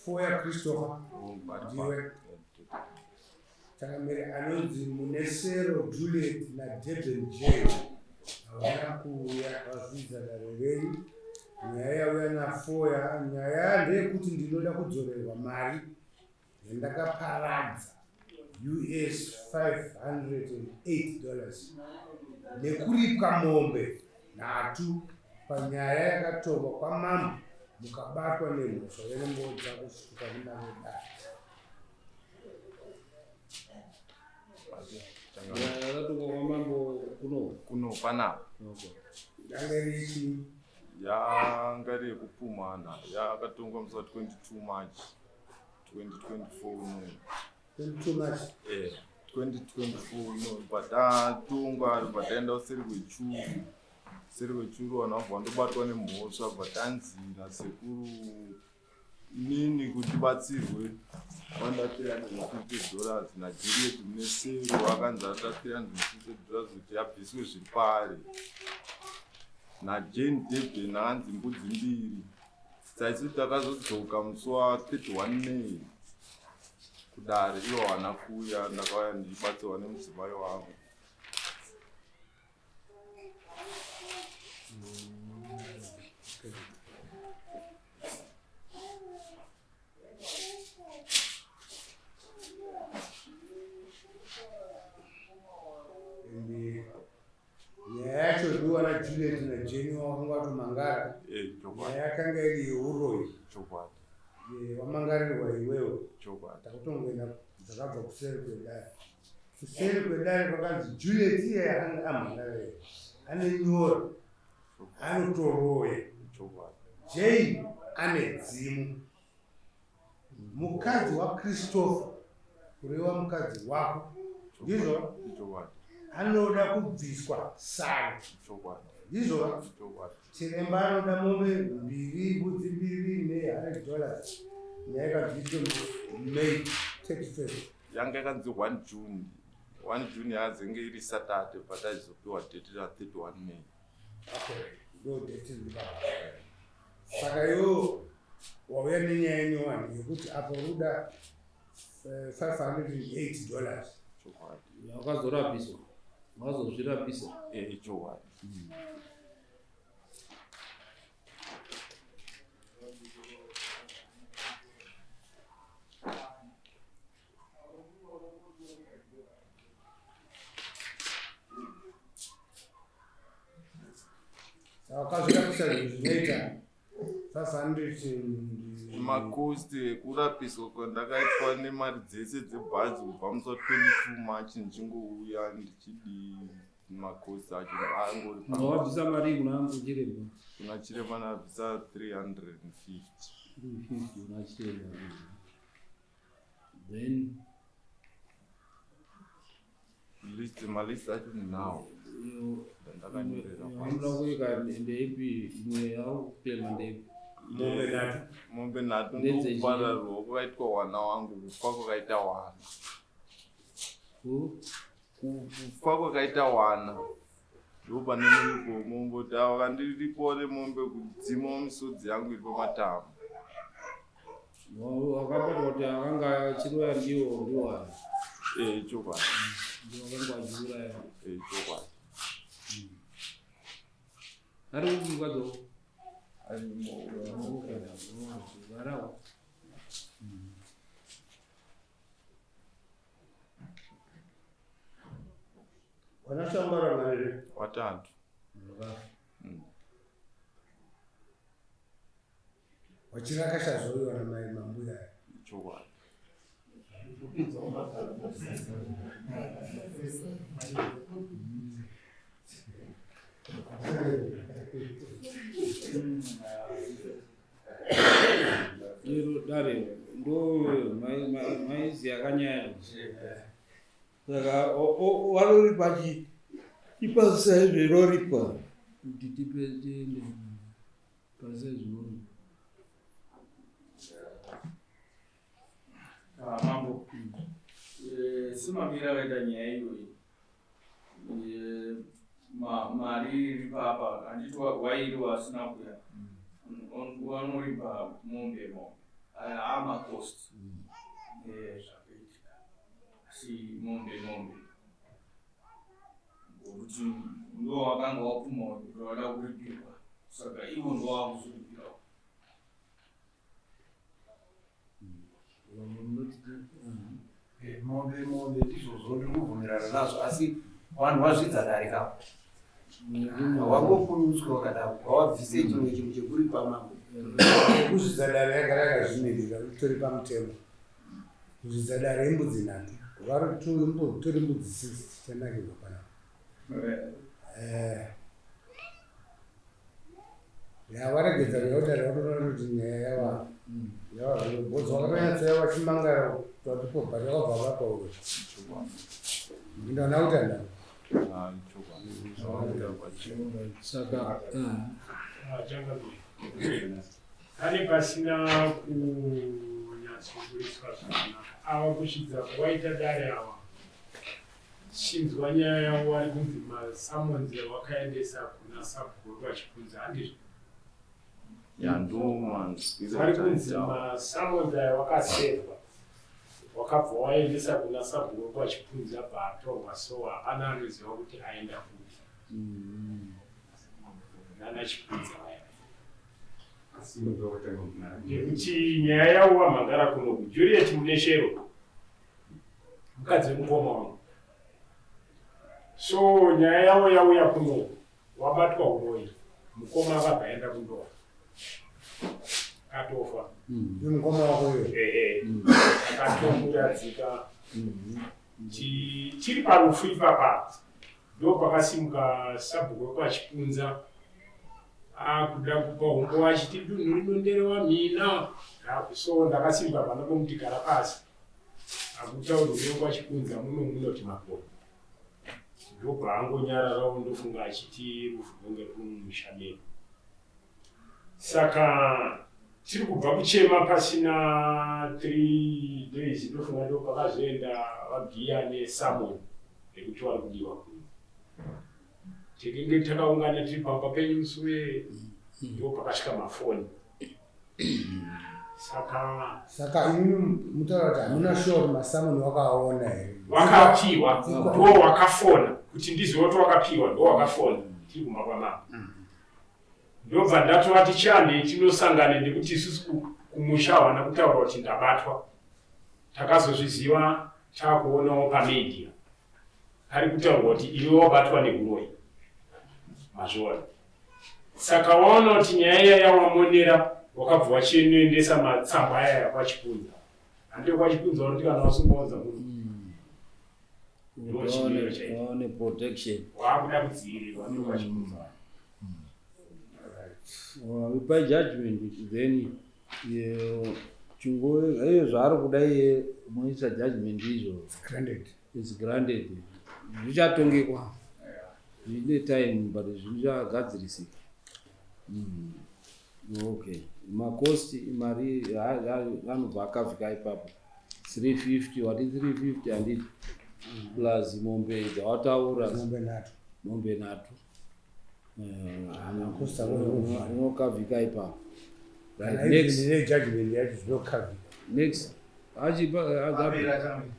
Foya Christopher ndiwe Changamire anonzi Munesero Juliet naDurban J havana kuuya vazvidza dare renyu. Nyaya yauya naFoya, nyaya ndeyekuti ndinoda kudzorerwa mari yandakaparadza US 508 dollars nekuripwa mombe nhatu panyaya yakatongwa kwamambo mukabatwa nemhosva yerembodza kusvika nemari yedare. Yakatongwa kwamambo kuno kuno panapa yanga iri yanga iri yekupumhana yakatongwa musi wa 22 March 2024 uno 22 March eh 2024 uno patatongwa pataenda kuseri kwechuru seri kwechuru vanhu vabva vandobatwa nemhosva bva tanzi nasekuru inini kuti batsirwe vanoda 350 dollars najuliet munesero akanzi anoda 350 dollars kuti abviswe zviri paari najane deben akanzi mbudzi mbiri saisu takazodzoka musi wa 31 may kudare ivo havana kuuya ndakauya ndichibatsirwa nemudzimai wangu. Nyaya yacho ndiwo ana Juliet naJenny wakanga watomangara. Eh, Nyaya yakanga iri yeuroyi. Chokwadi. Eh, wamangarirwa iwewe. Chokwadi. Takutongoenda dzakabva kuseri kwedare. Kuseri kwedare kwakanzi Juliet iye akanga amhangara iye. Ane nyora. Anotoroya. Chokwadi. Jane ane dzimu. Mukadzi waChristopher kureva mukadzi wako ndizvo anoda kubviswa sare ndizvo chiremba anoda mombe mbiri mbudzi mbiri ne 100 dollars nyaya yakanzi May 31st yanga yakanzi 1 June 1 June yazenge iri Saturday but aizopiwa date ra 31 May okay ndo date riri saka iwo wauya nenyaya nyowani yekuti apo ruda 508 eh, dollars wakazorapiswa wakazozvirapisa eh, chokwadi Wakazvirapisa zvinoita 500 makosti ekurapiswa kwandakaitwa nemari dzese dzebhazi kubva musi wa 22 march ndichingouya ndichidii makosti acho angori wabvisa mari kuna chiremba kuna chiremba ndabvisa 350 350 kuna chiremba then list malist acho ndinawo ndakanyorera vanoda kuika ndeipi imwe yakuklema ndeipi mombe nhatu mombe nhatu ndokupararwa kwakaitwa wana wangu kufa kwakaita wana kufa kwakaita wana ndopane muripo momboti ava kandiripo remombe kudzima misodzi yangu iri pamatama Wakabatwa kuti akanga achiroya ndiwo ndiwo aya. Eh, chokwadi. Ndiwo akanga achiuraya. Eh, chokwadi. Ari kupi mukadzi wako? Arimo. Varawo. Wanashambara marere. Watatu. Wachirakasha zvoiwa namai mambuya. Chokwadi. Iro dare ndo maiziya kanyaya. Saka vanoripa chi ipa sezvinoripwa kuti tipe tiende. Ah, mambo eh, semamira akaita nyaya iyoyi eh, mari iri papa handiti wairi wasina kuya mm. wanoripa mombe mombe Aya amacost zvakaitika, asi mombe mombe, ngokuti ndo wakanga wapfuma kuti wada kuripirwa, saka ivo ndo wakuzoripirawo. Vamwe munoti Mombe mombe, ndizvozvo, ndiri kubvumirana nazvo, asi vanhu vazvidza dare kavo, wangopunyutswa wakadaro, wawabvise chimwe chinhu chekuripa mambo. Kuzvidza dare yagara yakazvimirira, itori pamutemo. Kuzvidza dare imbudzi 3, vari tori mbudzi 6, tichanakirwa panapa. Ya, waregedza kuya kudare, watoona kuti nyaya yava bhodzi, wakatonyatsoya wachimangara watipo, but wakabva vapa uro ndaona kuti handau. Saka Changamire, pane pasina kunyatsoburiswa zvakanaka. Ava kusvidza kwaita dare ava, chinzwa nyaya yavo, vari kunzi masummons wakaendesa kuna sabhuku vachipunza, handizvo? Vari kunzi masummons aya wakasevwa, wakabva waendesa kuna sabhuku vachipunza, bva atorwa, so hapana anoziva kuti aenda kupi nana Chipunza vaya, nekuti nyaya yavo vamhangara kunoku. Juliet Muneshero mukadzi wemukoma wangu, so nyaya yavo yauya kunoku, wabatwa uroyi, mukoma akabva aenda kundofa, akatofa. Mukoma wako iwe? Ehe, akatomuradzika. Chiri parufu ipapa, ndo pakasimuka sabhuku wekwaChipunza akuda kupa humbo, achiti dunhu rino nderewamhina. So ndakasimba pano pomuti gara pasi, akutaurire kwaChipunza muno munoti makoni, ndobva angonyararawo, ndofunga achiti rufu rwunge ruri mumusha medu. Saka tiri kubva kuchema pasina 3 days, ndofunga ndo pakazoenda vagiya nesummon rekuti vari kudiwa kuno. Tekenge takaungana tiri pamba penyu musi, ndo pakasvika mafoni, saka Saka imi mutaura kuti hamuna sure kuti masummons wakaona here? Wakapiwa, ndo wakafona kuti ndizive kuti wakapiwa, ndo wakafona tiri kumba kwamama. Ndobva ndatovati chande tinosangana, nekuti isusu kumusha hawana kutaura kuti ndabatwa. Takazozviziva taakuonawo pamedia pari kutaurwa kuti iwe wabatwa neuroyi, mazviona. Saka waona kuti nyaya iya yawamonera, wakabva wachinoendesa matsamba ayaya kwaChipunza, handiyo kwaChipunza unoti kana wasungaudza munhu ndo chimiro chaicho. Waone protection. Waakuda kudzivirirwa, ndo kwaChipunza. By judgment then chingo iye zvaari kuda iye, moisa judgment izvo. Granted. Is granted, zvichatongekwa zvine time, but zvichagadzirisika. Okay, macost, mari anobva akavhika ipapo 350, wati 350 handiti, plus mombe dzawataura. Mombe 3. Mombe 3. Macost anozovhara. Unokavhika ipapo, right? Kana Next. even nejudgment yacho zvinokavhika. Next, achipa. Apera, changamire.